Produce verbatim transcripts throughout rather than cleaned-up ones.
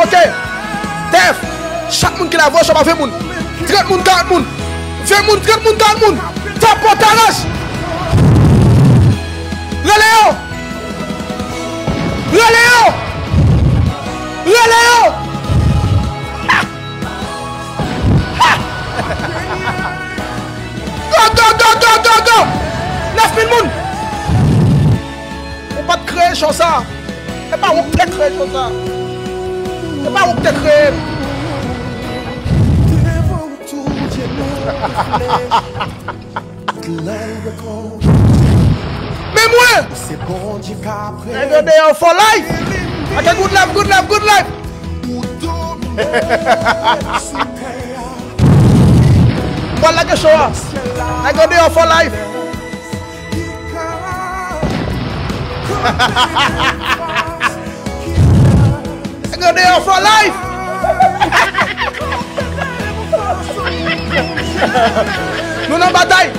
Ok. Dèf. Chak moun ki la, voye cho ba ven moun. Trant moun, karant moun. Ven moun, trant moun, karant moun. Tapotaj. Rele yo. Rele yo. Rele yo. Ha! Ha! Go, go, go, go, go, go! Nèf mil moun! Ou pa t kreye cho sa. E pa ou ki te kreye cho sa. E pa ou ki te kreye. Men mwen! Nèg yo deyò for life! Ok, good life, good life, good life! Mwen lage cho a. Nèg yo deyò for life. Nèg yo deyò for life. Nou nan batay.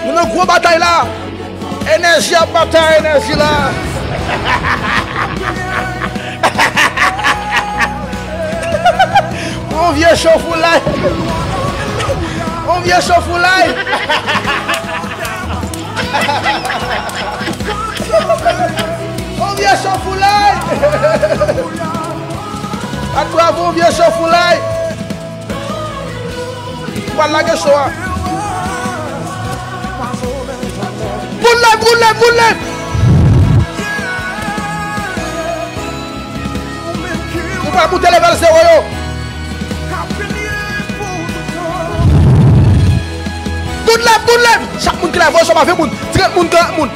Nou nan gwo batay la. Enèji ap batay enèji la. Yon vye cho foulay. Yon vye cho foulay. Yon vye cho foulay. Bat bravo, yon vye cho foulay. Ou pral lage cho a. Boule, boule, boule. Nou pral moute level zewo yo. Good life, good life. Chak moun ki la, voye cho ba ven moun, trant moun, karant moun.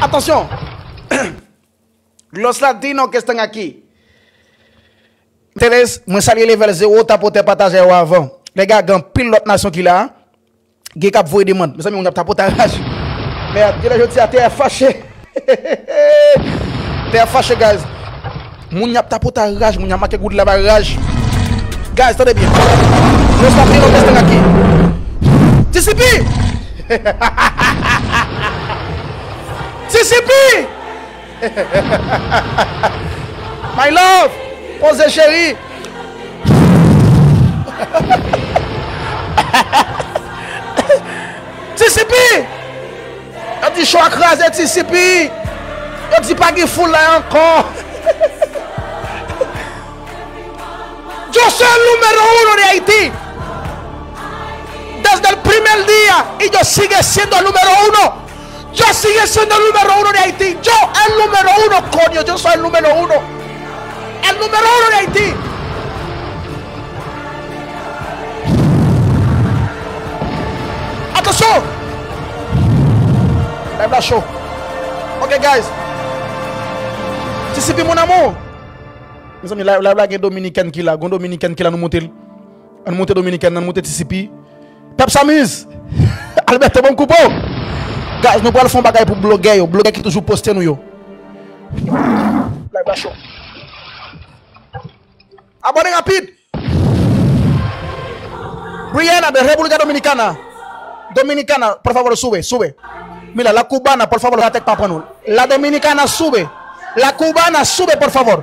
Atansyon! Gloss Latino que están aquí. Teres, mwen salye level zewo, tapotè, pataje yo avan. Lè gen anpil lòt nasyon ki la, gen k ap voye demann. Mezanmi, moun ap tapotaj. Mèd, jodi a, tè a fache. Tè a fache, guys. Moun y ap tapotaj, moun y ap make good love a raj. Guys, tande byen. Gloss Latino que están aquí. T C P! T C P! My love, poze cheri. T C P! Yo di cho a kraze T C P. Yo di pa gen foul la ankò. Yo soy el número uno de Haití. Desde el primer día, y yo sigue siendo el número uno. Yo sigue siendo el número uno de Haití. Yo, el número uno, coño. Yo soy el número uno. El número uno de Haití. Atansyon! Live la cho. Ok, guys. T C P, mon amour. Mezanmi, live, live la gen Dominikèn ki la. Gon Dominikèn ki la, nou moute l. Ann moute Dominikèn, ann moute T C P. Pèp Samiz! Alberto, ban m koupe w! Guys, nou pral fè yon bagay pou blogè yo. Blogè ki toujou poste nou yo. Live la cho. Abòne rapid! Brianna de República Dominicana. Dominicana, por favor, sube, sube. Mira, la cubana, por favor, la tek pa pran nou. La Dominicana, sube. La cubana, sube, por favor.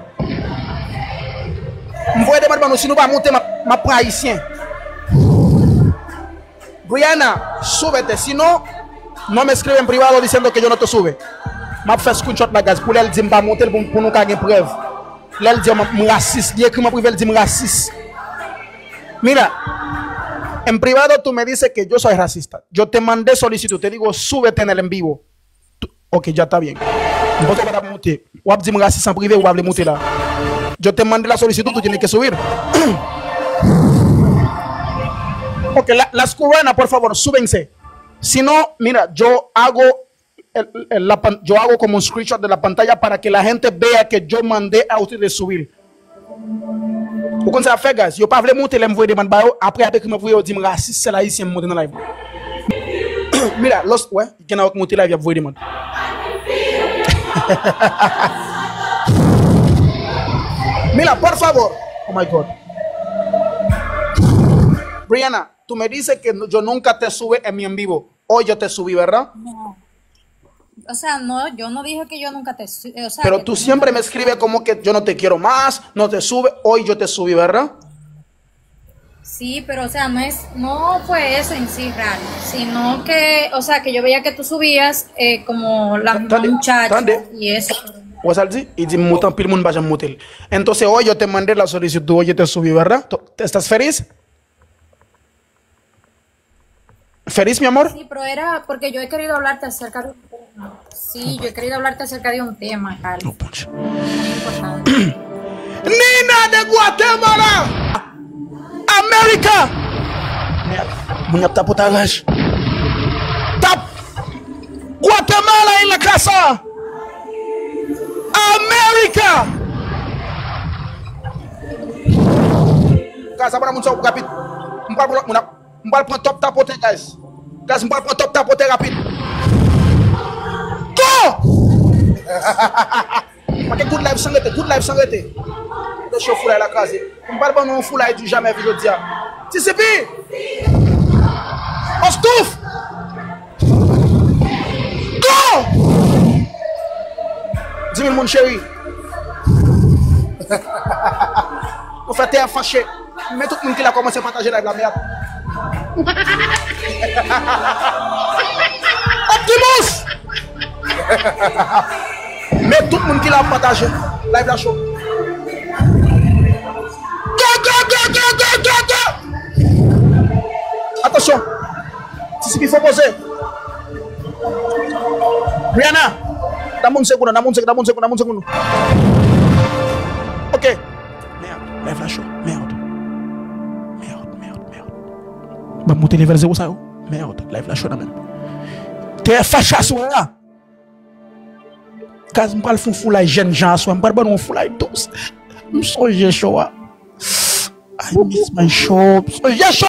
M voye demann ban nou, si nou pa moute, m ap, m ap pran ayisyen. Brianna, súbete. Si no, no me escribe en privado diciendo que yo no te sube. M ap fè screenshot la, guys, pou lè l di m pa moute l, pou, pou nou ka gen prèv. Lè l di m, m rasis. Li ekri m an prive, l di m rasis. Mira, en privado tú me dices que yo soy racista. Yo te mandé solicitud, te digo, súbete en el en vivo. Tú- Ok, ya está bien. M panse w pa t ap moute. W ap di m rasis an prive, ou pa vle moute la. Yo te mandé la solicitud, tú tienes que subir. Ok, la, las cubanas, por favor, súbense. Si no, mira, yo hago el- el- la pan- yo hago como un screenshot de la pantalla para que la gente vea que yo mandé a ustedes subir. Ou konn sa y ap fè, guys? Yo pa vle monte lè m voye demann ba yo, apre y ap ekri mwen pou yo di m rasis, sèl ayisyen m monte nan live. Mila, lòs, wè, gen nan yo k monte live, y ap voye demann. Mila, por favor. Oh my God. Brianna, tú me dices que no- yo nunca te sube en mi en vivo. Hoy yo te subí, ¿verdad? No. O sea, no, yo no dije que yo nunca te su- eh, o sea, Pero que tú tú siempre nunca me escribes como que yo no te quiero más, no te sube, hoy yo te subí, ¿verdad? Sí, pero o sea, no es, no fue eso en sí real, sino que, o sea, que yo veía que tú subías eh, como la misma Tande, muchacha tande. Y eso. Wè sa l di? Li di m monte anpil moun pa janm monte l. Entonces hoy yo te mandé la solicitud, hoy yo te subí, ¿verdad? To- ¿Estás feliz? ¿Feliz, mi amor? Sí, pero era porque yo he querido hablarte acerca de un tema. Sí, yo he querido hablarte acerca de un tema, Carlos. Oh, pucha. Muy importante. Nina de Guatemala! America! Mèd, moun y ap tapotaj. Tap! Guatemala en la casa! America! Guys, abòne moun sa rapid. M pral pran lòt moun ap. M pral pran top tapote, guys. Guys, m pral pran top tapote rapid. Go! Make good live san rete, good live san rete. Gade show foulay la kraze. M pral ban nou yon foulay du jamais vu jodi a. T C P! On stuf! Go! Dis mil moun cheri. Nou fè tè a fache. Men tout moun ki la kòmanse pataje live la, mèd. Optimus! Men tout moun ki la ap pataje. Live la cho. Go, go, go, go, go, go, go! Atansyon. T C P fò poze. Brianna. Nan moun segonn, nan moun segonn, nan moun segonn, nan moun segonn. Ok. Mèd, live la cho. Mèd. Mèd, mèd, mèd. Ban m monte level zéro sa yo. Mèd, live la cho nan men m. Tè fache aswè a. Guys, m pral fè yon foulay jènjan aswè. M pral ban nou yon foulay dous. M sonje cho a. I miss my show. M sonje cho.